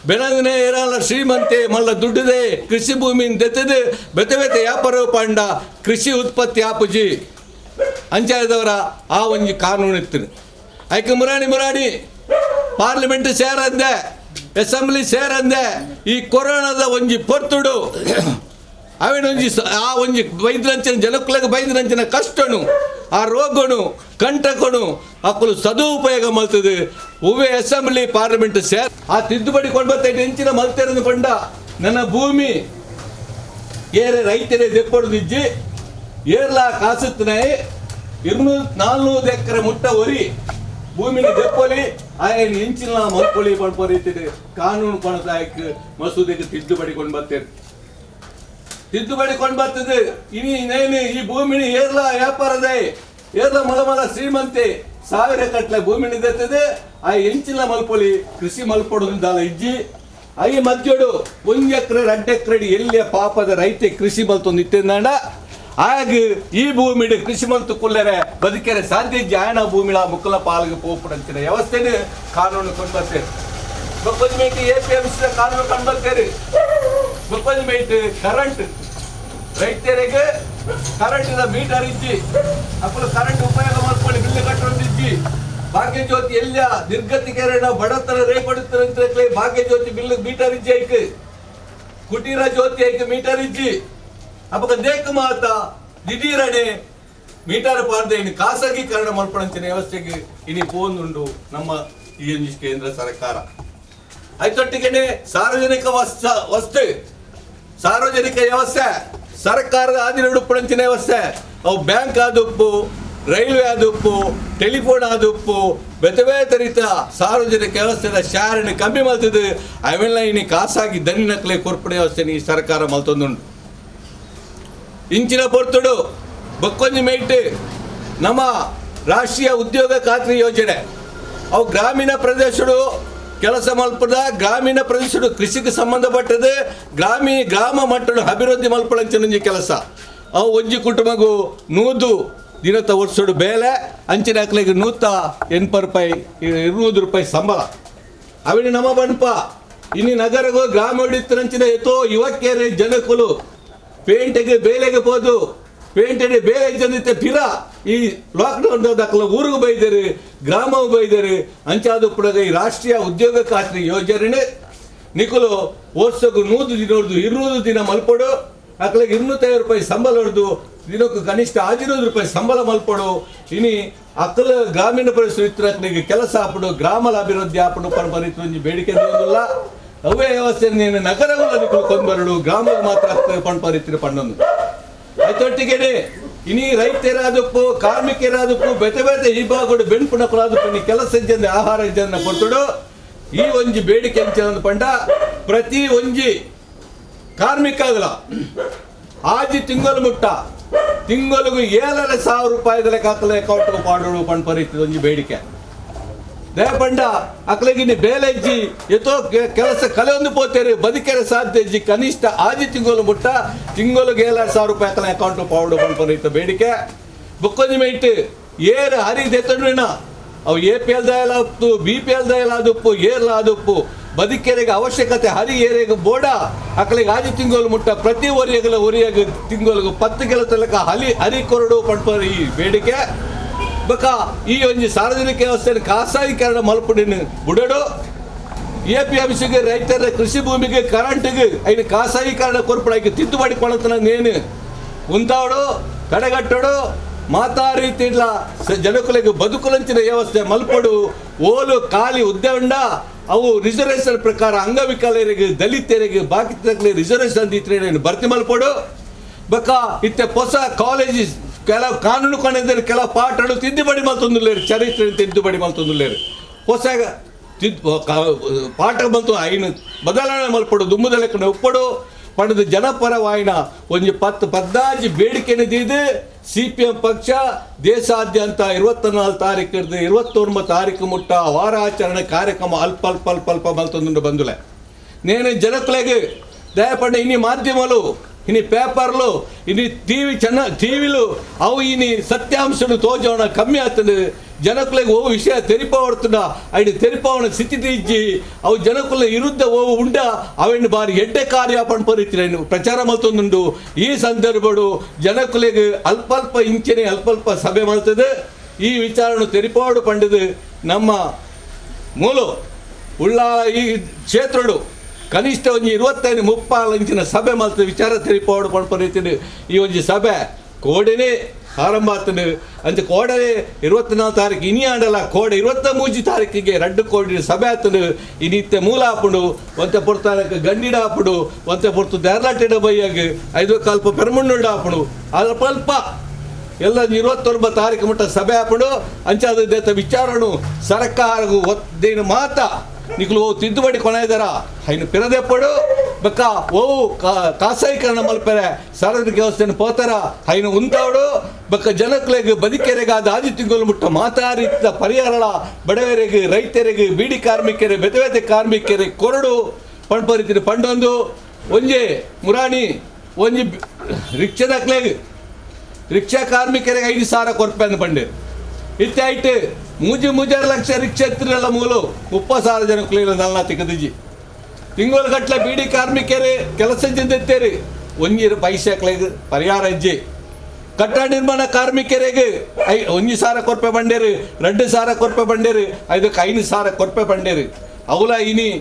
ಬೆಳಂದನೆ ಏರಲ್ಲ ಶ್ರೀಮಂತೆ ಮಲ್ಲ ದುಡ್ಡುದೆ ಕೃಷಿ ಭೂಮಿನ ದೆತ್ತದೆ ಬೆತೆ ಬೆತೆ ವ್ಯಾಪಾರ ಪಂಡ ಕೃಷಿ ಉತ್ಪತ್ತಿ ಆಪುಜಿ ಅಂಚಾಯದವರ ಆ ಒಂಜಿ ಕಾನೂನು ಇತ್ತು. ಐಕೆ ಮುರಾಣಿ ಮುರಾಣಿ ಪಾರ್ಲಿಮೆಂಟ್ ಸೇರಂದೆ ಅಸೆಂಬ್ಲಿ ಸೇರಂದೆ ಈ ಕೊರೋನಾದ ಒಂಜಿ ಪೊರ್ತುಡು ಅವಿನೊಂಜಿ ಆ ಒಂಜಿ ಬೈದ್ರಂಚಿನ ಜನಕ್ಕುಲಗ ಬೈದ್ರಂಚಿನ ಕಷ್ಟನು ಆ ರೋಗನು ಕಂಟಕನು ಅಕ್ಕಲು ಸದುಪಯೋಗ ಮಲ್ತದೆ. ಉವೆ ಅಸೆಂಬ್ಲಿ ಪಾರ್ಲಿಮೆಂಟ್ ಸೇರ್ ಆ ತಿದ್ದುಪಡಿ ಕೊಂಡು ಬರ್ತೈತೆ ಹೆಂಚಿನ ಮಲ್ತೆರದು ಪಂಡ ನನ್ನ ಭೂಮಿ ಏರೆ ರೈತರೇ ದೆಪ್ಪೊಡ್ದಿಜ್ಜಿ ಏರ್ಲಾ ಕಾಸುತ್ತನೆ 200-400 ಎಕರೆ ಮುಟ್ಟ ಒರಿ ಭೂಮಿನ ದೆಪ್ಪೊಲಿ ಆಯನ ಹೆಂಚಿನ ಮಲ್ಪೊಲಿ ಪಡ್ಪೊರೀತಿದೆ ಕಾನೂನು ಪಣದಾಯಕ ಮಸೂದೆಗೆ ತಿದ್ದುಪಡಿ ಕೊಂಡು ಬರ್ತೇನೆ. ತಿದ್ದುಪಡಿ ಕೊಂಡು ಬರ್ತದೆ ಇನಿ ನೇನು ಈ ಭೂಮಿನ ಏರ್ಲಾ ವ್ಯಾಪಾರದೇ ಏರ್ಲ ಮಲಮಲ ಶ್ರೀಮಂತೆ 1000 ಕಟ್ಲೆ ಭೂಮಿನ ದೆತ್ತದೆ ಆ ಹೆಂಚಿನ ಮಲ್ಪೊಲಿ ಕೃಷಿ ಮಲ್ಪೊಡೋದಿದ್ದಾಲ ಇಜ್ಜಿ I ಮಧ್ಯೋಡು 1 ಎಕರೆ 2 ಎಕರೆ ಎಲ್ಲಿಯ ಪಾಪದ ರೈತೆ ಕೃಷಿ ಮಲ್ತೊಂದು ಇತ್ತಿಂದಾಂಡ ಆಗ ಈ ಭೂಮಿಡು ಕೃಷಿ ಮಲ್ತು ಕುಲ್ಲರೆ ಬದುಕೆರೆ ಸಾಧ್ಯ ಜಾಯಣ ಭೂಮಿಳ ಮುಕ್ಕಲ ಪಾಲ್ಗೆ ಪೋಪುಡಂಚಿನ ವ್ಯವಸ್ಥೆನು ಕಾನೂನು ಕೊಂಡು ಬರ್ತೇವೆ. ಬೊಕ್ಕೊಂಜಿ ಮೇಟ್ APMC ಕಾನೂನು ಕೊಂಡು ಬರ್ತೇವೆ. ಬೊಕ್ಕೊಂಜಿ ಮೇಟ್ ಕರೆಂಟ್ ರೈತರಿಗೆ ಕರೆಂಟಿನ ಮೀಟರ್ ಇಜ್ಜಿ ಅಪ್ಪಲು ಕರೆಂಟ್ ಉಪಯೋಗ ಮಾಡ್ಕೊಳ್ಳಿ ಬಿಲ್ಲು ಕಟ್ಟೊಂದಿಜ್ಜಿ. ಭಾಗ್ಯಜ್ಯೋತಿ ಎಲ್ಲ ನಿರ್ಗತಿಕೆರಣ ಬಡತನ ರೇಪಡುತ್ತ ಭಾಗ್ಯಜ್ಯೋತಿ ಬಿಲ್ಲು ಮೀಟರ್ ಇಜ್ಜಿ ಐಕ್ ಕುಟೀರ ಜ್ಯೋತಿ ಐಕ್ ಮೀಟರ್ ಇಜ್ಜಿ. ಅಪಗ ದೇಕ ಮಾತ ದಿಢೀರಣೆ ಮೀಟರ್ ಪಾರ್ದೆ ಇನ್ನು ಖಾಸಗೀಕರಣ ಮಲ್ಪಣಂಚಿನ ವ್ಯವಸ್ಥೆಗೆ ಇನಿ ಪೋಂದುಂಡು ನಮ್ಮ ಈ ಕೇಂದ್ರ ಸರ್ಕಾರ. ಐತೊಟ್ಟಿಗೆನೆ ಸಾರ್ವಜನಿಕ ವಸ್ತು ಸಾರ್ವಜನಿಕ ವ್ಯವಸ್ಥೆ ಸರ್ಕಾರದ ಆದಿನ ಉಡುಪಣಂಚಿನ ವ್ಯವಸ್ಥೆ ಅವು ಬ್ಯಾಂಕ್ ಆದುಪ್ಪು ರೈಲ್ವೆ ಆದುಪ್ಪು ಟೆಲಿಫೋನ್ ಆದುಪ್ಪು ಬೇತೆ ಬೇತೆ ರೀತಿಯ ಸಾರ್ವಜನಿಕ ವ್ಯವಸ್ಥೆದ ಶಾರಣ ಕಮ್ಮಿ ಮಲ್ತದೆ. ಅವೆಲ್ಲ ಇನಿ ಖಾಸಾಗಿ ದನ್ನಿನಕ್ಲೆ ಕೊರ್ಪಣೆ ವ್ಯವಸ್ಥೆ ಈ ಸರ್ಕಾರ ಮಲ್ತೊಂದುಂಡು. ಇಂಚಿನ ಪೊರ್ತುಡು ಬೊಕ್ಕೊಂಜಿ ಮೇಟ್ ನಮ್ಮ ರಾಷ್ಟ್ರೀಯ ಉದ್ಯೋಗ ಖಾತ್ರಿ ಯೋಜನೆ ಅವು ಗ್ರಾಮೀಣ ಪ್ರದೇಶಡು ಕೆಲಸ ಮಲ್ಪದ ಗ್ರಾಮೀಣ ಪ್ರದೇಶಡು ಕೃಷಿಗೆ ಸಂಬಂಧಪಟ್ಟது ಗ್ರಾಮ ಮಟ್ಟದ ಅಭಿವೃದ್ಧಿ ಮಲ್ಪಳಂಚಿನ ಕೆಲಸ. ಅವು ಒಂಜಿ ಕುಟುಂಬಗೂ 100 ದಿನದ ವರ್ಷಡು ಬೇಲೆ ಅಂಚಿನ ಅಕ್ಲೆಗೆ 180 ರೂಪಾಯಿ 200 ರೂಪಾಯಿ ಸಂಬಳ. ಅವಿನ ನಮ್ಮ ಬಣ್ಪ ಇನ್ನು ನಗರಗೂ ಗ್ರಾಮ ಹಿಡಿತರಂಚಿನ ಎತ್ತೋ ಯುವಕರೇ ಜನಕುಲು ಪೇಂಟೆಗೆ ಬೇಲೆಗೆ ಹೋದು ಪೇಂಟೆಗೆ ಬೇಲೆ ಜನತೆ ಪಿರ ಈ ಲಾಕ್ಡೌನ್ ದಾಖಲ ಊರಿಗೂ ಬೈದರು ಗ್ರಾಮವು ಬೈದರು ಅಂಚಾದ ಪುಡಗ ಈ ರಾಷ್ಟ್ರೀಯ ಉದ್ಯೋಗ ಖಾತ್ರಿ ಯೋಜನೆ ನಿಕುಲು ವರ್ಷಕ್ಕೂ 100 ದಿನ ಹೊಡೆದು 200 ದಿನ ಮಲ್ಪಡು ಅಕ್ಲೆಗೆ 250 ರೂಪಾಯಿ ಸಂಬಳ ಹೊಡೆದು ದಿನಕ್ಕೂ ಕನಿಷ್ಠ 500 ರೂಪಾಯಿ ಸಂಬಳ ಮಲ್ಪಡು ಇನಿ ಅಕ್ಕಲ ಗ್ರಾಮೀಣ ಪ್ರದೇಶ ಕೆಲಸ ಆಪಡು ಗ್ರಾಮದ ಅಭಿವೃದ್ಧಿ ಆಪಡು ಪರಬರಿತು ಒಂಜಿ ಬೇಡಿಕೆ ಇಲ್ಲ. ಅವೇ ವ್ಯವಸ್ಥೆ ನೀನು ನಗರಗಳು ನಿಕುಲು ಕೊಂಬರಡು ಗ್ರಾಮದ ಮಾತ್ರ ಪಣ್ಪರಿತಿರು ಪಣ್ಣೊಂದು ಐತೊಟ್ಟಿಗೆ ಇನಿ ರೈತರಾದಪ್ಪು ಕಾರ್ಮಿಕರಾದಪ್ಪು ಬೆತೆ ಬೆತೆ ಈ ಭಾಗಡು ಬೆನ್ಪುಣಕುಲಾದಪ್ಪು ನೀ ಕೆಲಸ ಇಜ್ಜಂದೆ ಆಹಾರ ಇಜ್ಜಂದೆ ಕೊಡ್ತುಡು ಈ ಒಂಜಿ ಬೇಡಿಕೆ ಅಂಚ ಪಂಡ ಪ್ರತಿ ಒಂಜಿ ಕಾರ್ಮಿಕ ಆಗಲ ಆಜಿ ತಿಂಗಳು ಮುಟ್ಟ ತಿಂಗಳಿಗೂ 7,500 ರೂಪಾಯಿ ಲೆಕ್ಕ ಅಕೌಂಟ್ ಪಾಡೋಡು ಪಣ್ಪರಿತಿದ್ದು ಒಂಜಿ ಬೇಡಿಕೆ. ದಯಪಂಡ ಅಕ್ಲೆಗಿನಿ ಬೇಲೆ ಇಜ್ಜಿ ಎತ್ತೋ ಕೆಲಸ ಕಲೆ ಒಂದು ಪೋತೇರಿ ಬದುಕೆರೆ ಸಾಧ್ಯ ಇಜ್ಜಿ ಕನಿಷ್ಠ ಆಜಿ ತಿಂಗಳು ಮುಟ್ಟ ತಿಂಗಳಿಗೆ 7,500 ರೂಪಾಯಿ ಅಕಲ ಅಕೌಂಟ್ ಪಾವಡು ಪಣ್ಪರಿತ ಬೇಡಿಕೆ. ಬುಕ್ಕೊಂಜಿ ಮೇಟ್ ಏರು ಹರಿ ದೆತ್ತೊಂಡಿನ ಅವು A P L ದಾಯಲಾದ್ದು B P L ದಾಯಲಾದುಪ್ಪು ಏರ್ಲಾದುಪ್ಪು ಬದುಕೆರೆಗೆ ಅವಶ್ಯಕತೆ ಹರಿ ಏರೆಗೆ ಬೋಡ ಅಕಲಿಗೆ ಆಜಿ ತಿಂಗಳು ಮುಟ್ಟ ಪ್ರತಿ ಒರಿಯಗಲ ಒರಿಯಗ ತಿಂಗಳಿಗೆ 10 ಕಿಲೋ ತನಕ ಹಲಿ ಹರಿ ಕೊರಡು ಪಡ್ಪರ್ ಈ ಬೇಡಿಕೆ ಬಕ ಈ ಒಂಜಿ ಸಾರ್ವಜನಿಕ ವ್ಯವಸ್ಥೆಯನ್ನು ಖಾಸಗೀಕರಣ ಮಲ್ಪುಡಿನ ಬುಡಡು A P M ಸಿಗೆ ರೈತರ ಕೃಷಿ ಭೂಮಿಗೆ ಕರೆಂಟ್ಗೆ ಐನು ಖಾಸಗೀಕರಣ ಕೊರ್ಪಡಕ್ಕೆ ತಿದ್ದುಪಡಿ ಕೊಳತನ ನೇನು ಉಂತಾವಡು ತಡೆಗಟ್ಟಡು ಮಾತಾ ರೀತಿ ಇಲ್ಲ ಜನಕುಲೆಗೆ ಬದುಕುಲಂಚಿನ ವ್ಯವಸ್ಥೆ ಮಲ್ಪಡು ಓಲು ಖಾಲಿ ಉದ್ದೆ ಅವು ರಿಸರ್ವೇಷನ್ ಪ್ರಕಾರ ಅಂಗವಿಕಲರಿಗೆ ದಲಿತರಿಗೆ ಬಾಕಿ ರಿಸರ್ವೇಷನ್ ದೀತ್ರೆ ಭರ್ತಿ ಮಲ್ಪಡು ಬಕ್ಕ ಇತ್ತೆ ಹೊಸ ಕಾಲೇಜ್ ಕೆಲವು ಕಾನೂನು ಕೊಂಡಿದ್ದಾರೆ ಕೆಲವು ಪಾಠಗಳು ತಿದ್ದುಪಡಿ ಮಲ್ತೊಂದುಲ್ಲೇರು ಚರಿತ್ರೆ ತಿದ್ದುಪಡಿ ಮಲ್ತೊಂದುಲ್ಲೇರು ಹೊಸ ಪಾಠ ಬಂತು ಐನು ಬದಲಾವಣೆ ಮಲ್ಪಡು ದುಮ್ಮುದಲೆಕ್ಕನ ಒಪ್ಪಡು ಪಡೆದು ಜನಪರವಾಯಿನ ಒಂಜಿ 10 15 ಬೇಡಿಕೆನ ದೀದು C P M ಪಕ್ಷ ದೇಶಾದ್ಯಂತ 24 ತಾರೀಕು 29 ತಾರೀಕು ಮುಟ್ಟ ವಾರಾಚರಣೆ ಕಾರ್ಯಕ್ರಮ ಅಲ್ಪ ಅಲ್ಪ ಅಲ್ಪ ಅಲ್ಪ ಮಲ್ತೊಂದು ಬಂದುಲೆ. ನೇನು ಜನಕ್ಲೆಗ್ ದಯಪಂಡ ಇನಿ ಮಾಧ್ಯಮలు ಇನಿ ಪೇಪರ್ಲು ಇನಿ ಟಿವಿ ಚೆನ್ನ ಟಿವಿಲು ಅವು ಇನಿ ಸತ್ಯಾಂಶನು ತೋಜೋಣ ಕಮ್ಮಿ ಆಗ್ತದೆ. ಜನಕ್ಲೆಗ್ ಓ ವಿಷಯ ತೆರಿಪವರ್ತುಂಡ ಐಡು ತೆರಿಪವನ ಸ್ಥಿತಿ ಇಜ್ಜಿ ಅವು ಜನಕುಲ ವಿರುದ್ಧ ಓ ಉಂಡ ಅವೆಣ್ಣು ಬಾರಿ ಎಡ್ಡೆ ಕಾರ್ಯ ಪಣ್ಪರಿತಿರೇನು ಪ್ರಚಾರ ಮಲ್ತೊಂದುಂಡು. ಈ ಸಂದರ್ಭಡು ಜನಕುಲೆಗ್ ಅಲ್ಪ ಅಲ್ಪ ಇಂಚನೆ ಅಲ್ಪ ಅಲ್ಪ ಸಭೆ ಮಾಡ್ತದೆ. ಈ ವಿಚಾರನು ತೆರಿಪಾಡು ಪಂಡದು ನಮ್ಮ ಮೂಲ ಉಳ್ಳಾಲ ಈ ಕ್ಷೇತ್ರಡು ಕನಿಷ್ಠ ಒಂಜಿ 25 30 ಇಂಚಿನ ಸಭೆ ಮಲ್ತದೆ ವಿಚಾರ ತೆರಿಪಾಡು ಪಣ್ಪರಿತೀನಿ. ಈ ಒಂಜಿ ಸಭೆ ಕೋಡೆನೇ ಆರಂಭ ಆಗ್ತದೆ ಅಂಚ ಕೋಡೆ 24 ತಾರೀಕು ಇನಿ ಆಂಡಲ ಕೋಡೆ 23 ತಾರೀಕಿಗೆ 2 ಕೋಡಿ ಸಭೆ ಆಗ್ತದೆ. ಇನಿತ್ತೆ ಮೂಲ ಆಪುಂಡು ಒಂತೆ ಪೊರ್ತಾನಕ್ಕೆ ಗಂಡಿಡ ಆಪುಂಡು ಒಂತೆ ಪೊರ್ತು ದೇರ್ಲಾಟಿಡ ಬೈಯಾಗ 5 ಕಾಲ್ಪ ಪೆರ್ಮಣ್ಣುಡ ಆಪುಂಡು ಅಲ್ಪ ಅಲ್ಪ ಎಲ್ಲ 29 ತಾರೀಕು ಮುಟ್ಟ ಸಭೆ ಆಪುಂಡು. ಅಂಚಾದ ದೇತ ವಿಚಾರಣು ಸರ್ಕಾರಗೂ ಒದ್ದೇನು ಮಾತ ನಿಕ್ಲು ಓ ತಿದ್ದುಪಡಿ ಕೊನೆದಾರ ಐನು ಪಿರದೆಪ್ಪಡು ಬಕ್ಕ ಓ ಖಾಸಗೀಕರಣ ಮಲ್ಪೆರೆ ಸಾರ್ವಜನಿಕ ವ್ಯವಸ್ಥೆಯನ್ನು ಪೋತಾರ ಐನು ಉಂತಾವಡು ಬಕ್ಕ ಜನಕ್ಲೆಗ್ ಬದುಕೆರೆಗಾದ ಆಜಿ ತಿಂಗಳು ಮುಟ್ಟ ಮಾತಾರಿತ ಪರಿಹಾರಳ ಬಡವರಿಗೆ ರೈತರಿಗೆ ಬೀಡಿ ಕಾರ್ಮಿಕರಿಗೆ ಬೆತೆ ಬೆತೆ ಕಾರ್ಮಿಕರಿಗೆ ಕೊರಡು ಪಂಡ್ಪರಿತಿನ ಪಂಡೊಂದು ಒಂಜಿ ಮುರಾಣಿ ಒಂಜಿ ರಿಕ್ಷಾದಕ್ಲೆಗ್ ರಿಕ್ಷಾ ಕಾರ್ಮಿಕರಿಗೆ 5,000 ಕೊರ್ಪೆ ಅಂದ್ ಪಂಡೇರು. ಇತ್ತೆ ಐಟ್ 3.5 ಲಕ್ಷ ರಿಕ್ಷಾ ಎತ್ತಿರಲ್ಲ ಮೂಲು 30,000 ಜನ ಕುಲಿಲ್ಲ ನಲ್ಲ ತಿಕ್ಕದಿಜಿ ತಿಂಗಳು ಗಟ್ಟಲೆ ಬೀಡಿ ಕಾರ್ಮಿಕರೇ ಕೆಲಸ ಎತ್ತೇರಿ ಒಂಜಿರು ಪೈಸೆಕ್ಲೆಗ್ ಪರಿಹಾರ ಇಜ್ಜಿ. ಕಟ್ಟಡ ನಿರ್ಮಾಣ ಕಾರ್ಮಿಕರಿಗೆ 1,000 ಕೊರ್ಪೆ ಬಂಡೇರು 2,000 ಕೊರ್ಪೆ ಬಂಡೇರು ಐದಕ್ಕೆ 5,000 ಕೊರ್ಪೆ ಬಂಡೇರು ಅವಲ ಇನಿ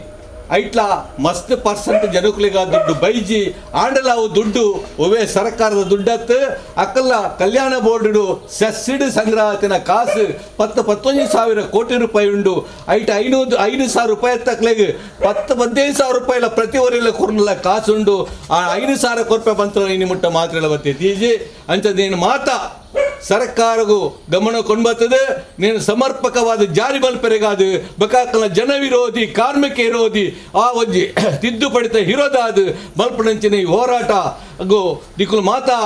ಐಟ್ಲ ಮಸ್ತ್ ಪರ್ಸೆಂಟ್ ಜನಕುಲಿಗ ದುಡ್ಡು ಬೈಜಿ ಆಂಡಲ ಅವು ದುಡ್ಡು ಒವೇ ಸರ್ಕಾರದ ದುಡ್ಡತ್ತು ಅಕ್ಕಲ್ಲ ಕಲ್ಯಾಣ ಬೋರ್ಡು ಸೆಸ್ಸಿಡ್ ಸಂಗ್ರಹತಿನ ಕಾಸು 10-11,000 ಕೋಟಿ ರೂಪಾಯಿ ಉಂಡು ಐಟ 5,000 ರೂಪಾಯಿ ತಕ್ಲೆಗ್ 10-15,000 ರೂಪಾಯಿಲ ಪ್ರತಿ ಒರಿಲ ಕೊರ್ನಲ ಕಾಸುಂಡು ಆ 5,000 ಕೊರ್ಪೆ ಬಂತ ಇನಿ ಮುಟ್ಟ ಮಾತ್ರ ಬತ್ತಿ ತೀಜಿ ಅಂಚದೇನು ಮಾತಾ ಸರ್ಕಾರಗೂ ಗಮನ ಕೊಂಡ್ಬರ್ತದೆ. ನೀನು ಸಮರ್ಪಕವಾದ ಜಾರಿ ಮಲ್ಪೆರೆಗಾದು ಬಕಾಕಲ ಜನ ವಿರೋಧಿ ಕಾರ್ಮಿಕ ವಿರೋಧಿ ಆ ಒಂಜಿ ತಿದ್ದುಪಡಿತ ಹಿರೋದಾದ ಮಲ್ಪನಂಚಿನ ಈ ಹೋರಾಟ ಗೋ ದಿಕ್ಕುಲು ಮಾತಾ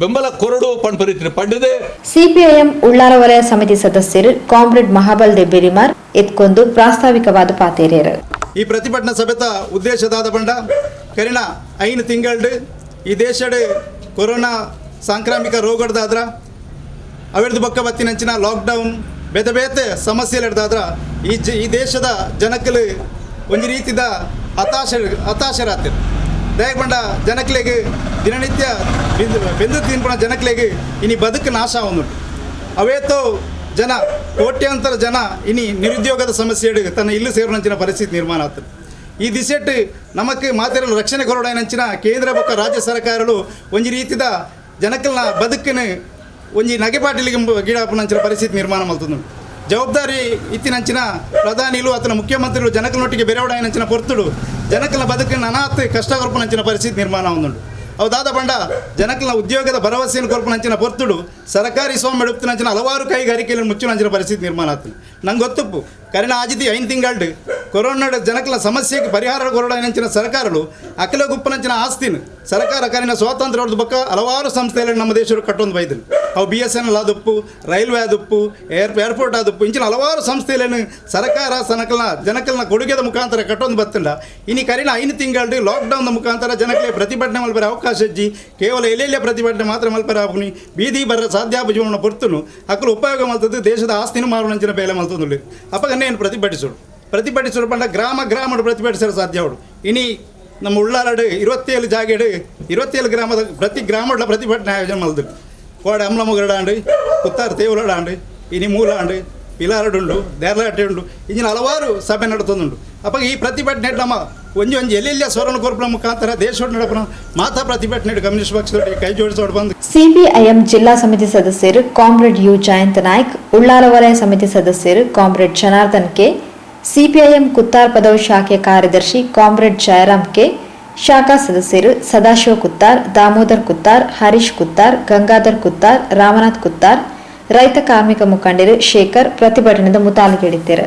ಬೆಂಬಲ ಕೊರಡು ಪಣ್ಪರಿತಿನ ಪಂಡದೆ. ಸಿಪಿಐಎಂ ಉಳ್ಳಾಲ ವಲಯ ಸಮಿತಿ ಸದಸ್ಯರು ಕಾಮ್ರೇಡ್ ಮಹಾಬಲ್ ದೆಬ್ಬಿರಿಮಾರ್ ಎತ್ಕೊಂಡು ಪ್ರಾಸ್ತಾವಿಕವಾದ ಪಾತೇರಿಯರು. ಈ ಪ್ರತಿಭಟನಾ ಸಭೆತ ಉದ್ದೇಶದಾದ ಬಂಡ ಕರಿಣ 5 ತಿಂಗಳು ಈ ದೇಶಡ್ ಕೊರೋನಾ ಸಾಂಕ್ರಾಮಿಕ ರೋಗಡ್ದಾದ್ರ ಅವೆರ್ದು ಬೊಕ್ಕ ಬತ್ತಿನಂಚಿನ ಲಾಕ್ಡೌನ್ ಬೇತೆ ಬೇತೆ ಸಮಸ್ಯೆಲೆಡ್ದಾದ್ರ ಈ ದೇಶದ ಜನಕ್ಕಲು ಒಂಜಿ ರೀತಿದ ಹತಾಶರಾತಿರು. ದಯಪಂಡ ಜನಕ್ಲೆಗ್ ದಿನನಿತ್ಯ ಬೆಂದು ತಿನ್ಪುನ ಜನಕ್ಲೆಗ್ ಇನಿ ಬದುಕು ನಾಶ ಆವೊಂದುಂಡು. ಅವೇತೋ ಜನ ಕೋಟ್ಯಾಂತರ ಜನ ಇನಿ ನಿರುದ್ಯೋಗದ ಸಮಸ್ಯೆ ತನ್ನ ಇಲ್ಲು ಸೇರುನಂಚಿನ ಪರಿಸ್ಥಿತಿ ನಿರ್ಮಾಣ ಆಗ್ತದೆ. ಈ ದಿಸೆಟ್ ನಮಕ್ ಮಾತೆರಲು ರಕ್ಷಣೆ ಕೊರಡಾಯಿನಂಚಿನ ಕೇಂದ್ರ ಬೊಕ್ಕ ರಾಜ್ಯ ಸರ್ಕಾರಗಳು ಒಂಜಿ ರೀತಿದ ಜನಕಲ್ನ ಬದುಕಿನ ಒಂಜಿ ನಗೆಪಾಟಿಲಿಗೆ ಗೀಡಾಪುನಂಚಿನ ಪರಿಸ್ಥಿತಿ ನಿರ್ಮಾಣ ಮಲ್ತುಂಡು. ಜವಾಬ್ದಾರಿ ಇತ್ತಿನಂಚಿನ ಪ್ರಧಾನಿಲು ಆತನ ಮುಖ್ಯಮಂತ್ರಿಗಳು ಜನಕಲನೊಟ್ಟಿಗೆ ಬೆರವಡಾಯಿನಂಚಿನ ಪೊರ್ತುಡು ಜನಕಲ್ನ ಬದುಕಿನ ಅನಾಥ ಕಷ್ಟ ಕೊರ್ಪುನಂಚಿನ ಪರಿಸ್ಥಿತಿ ನಿರ್ಮಾಣ ಆವೊಂದುಂಡು. ಅವು ದಾದ ಬಂಡ ಜನಕಲ್ನ ಉದ್ಯೋಗದ ಭರವಸೆಯನ್ನು ಕೊರ್ಪುನಂಚಿನ ಪೊರ್ತುಡು ಸರ್ಕಾರಿ ಸ್ವಾಮ್ಯ ಎಡುಪ್ತಿನಂಚಿನ ಹಲವಾರು ಕೈಗಾರಿಕೆಯನ್ನು ಮುಚ್ಚುನಂಚಿನ ಪರಿಸ್ಥಿತಿ ನಿರ್ಮಾಣ ಆಗ್ತದೆ. ನಂಗೆ ಗೊತ್ತುಪ್ಪು ಕರಿಣ ಆಜಿತಿ 5 ತಿಂಗಳು ಕೊರೋನಾದ ಜನಕಲ ಸಮಸ್ಯೆಗೆ ಪರಿಹಾರ ಕೊರಡಂಚಿನ ಸರ್ಕಾರಗಳು ಅಖಿಲ ಗುಪ್ಪನಂಚಿನ ಆಸ್ತಿನ ಸರ್ಕಾರ ಕರಿನ ಸ್ವಾತಂತ್ರ್ಯ ಹೊಡೆದ ಬಕ್ಕ ಹಲವಾರು ಸಂಸ್ಥೆಗಳನ್ನು ನಮ್ಮ ದೇಶರು ಕಟ್ಟೊಂದು ಬೈದನು. ಅವು ಬಿಎಸ್ಎನ್ಎಲ್ ಆದಪ್ಪು, ರೈಲ್ವೆ ಆದಪ್ಪು, ಏರ್ಪೋರ್ಟ್ ಆದಪ್ಪು, ಇಂಚಿನ ಹಲವಾರು ಸಂಸ್ಥೆಗಳನ್ನು ಸರ್ಕಾರ ಸನಕಲ್ನ ಜನಕಲ್ನ ಕೊಡುಗೆದ ಮುಖಾಂತರ ಕಟ್ಟೊಂದು ಬತ್ತಂಡ. ಇನಿ ಕರಿನ 5 ತಿಂಗಳು ಲಾಕ್ಡೌನ್ ಮುಖಾಂತರ ಜನಕ್ಕೆ ಪ್ರತಿಭಟನೆ ಮಲ್ಪರೆ ಅವಕಾಶ ಇಜ್ಜಿ. ಕೇವಲ ಎಲ್ಲೆಲ್ಲೇ ಪ್ರತಿಭಟನೆ ಮಾತ್ರ ಮಲ್ಪರೆ ಆಪುನಿ. ಬೀದಿ ಬರ ಸಾಧ್ಯ ಜೀವನ ಪೊರ್ತುನು ಅಕಲು ಉಪಯೋಗ ಮಲ್ತದ್ದು ದೇಶದ ಆಸ್ತಿನೂ ಮಾರುಣಂಚಿನ ಬೇಲೆ ಮಲ್ತೊಂದುಲ್ಲೆರ್. ಅಪಗನೇನು ಪ್ರತಿಭಟಿಸೋಡು ಪ್ರತಿಭಟಿಸೋಡು ಪಂಡ ಗ್ರಾಮ ಗ್ರಾಮಡು ಪ್ರತಿಭಟಿಸಲು ಸಾಧ್ಯ ಅವಡು. ಇನಿ ನಮ್ಮ ಉಳ್ಳಾಲಡು 27 ಜಾಗೆಡು 27 ಗ್ರಾಮದ ಪ್ರತಿ ಗ್ರಾಮದ ಪ್ರತಿಭಟನೆ ಆಯೋಜನೆ ಮಲ್ದು. ಕೋಡೆ ಅಮ್ಲಮುಗರಡಾಂಡು, ಕುತ್ತಾರು ತೇವುಲಡಾಂಡು, ಇನಿ ಮೂಲಾಂಡು, ಪಿಲಾರಡುಂಡು, ದೇರ್ಲಾಟೆ ಉಂಡು, ಇಂಚಿನ ಹಲವಾರು ಸಭೆ ನಡತೊಂದುಂಡು. ಅಪ್ಪ ಈ ಪ್ರತಿಭಟನೆ ನಮ್ಮ ಒಂಜಿ ಒಂಜಿ ಎಲ್ಲೆಲ್ಲ ಸ್ವರಣ ಕೊರ್ಪುನ ಮುಖಾಂತರ ದೇಶ ನಡಪುನ ಮಾತಾ ಪ್ರತಿಭಟನೆ ಕಮ್ಯುನಿಸ್ಟ್ ಪಕ್ಷದೊಟ್ಟಿಗೆ ಕೈ ಜೋಡಿಸೋಡು ಬಂದು. ಸಿಪಿಐಎಂ ಜಿಲ್ಲಾ ಸಮಿತಿ ಸದಸ್ಯರು comrade you Jayanta Naik, Ullal ವಲಯ ಸಮಿತಿ ಸದಸ್ಯರು comrade Janardhan K, CPIM Kuttar ಪದವು ಶಾಖೆ ಕಾರ್ಯದರ್ಶಿ ಕಾಮ್ರೇಡ್ ಜಯರಾಮ್ ಕೆ, ಶಾಖಾ ಸದಸ್ಯರು ಸದಾಶಿವ ಕುತ್ತಾರ್, ದಾಮೋದರ್ ಕುತ್ತಾರ್, ಹರೀಶ್ ಕುತ್ತಾರ್, ಗಂಗಾಧರ್ ಕುತ್ತಾರ್, ರಾಮನಾಥ್ ಕುತ್ತಾರ್, ರೈತ ಕಾರ್ಮಿಕ ಮುಖಂಡರು ಶೇಖರ್ ಪ್ರತಿಭಟನೆದ ಮುತಾಲಿಕೆಡಿದ್ದರು.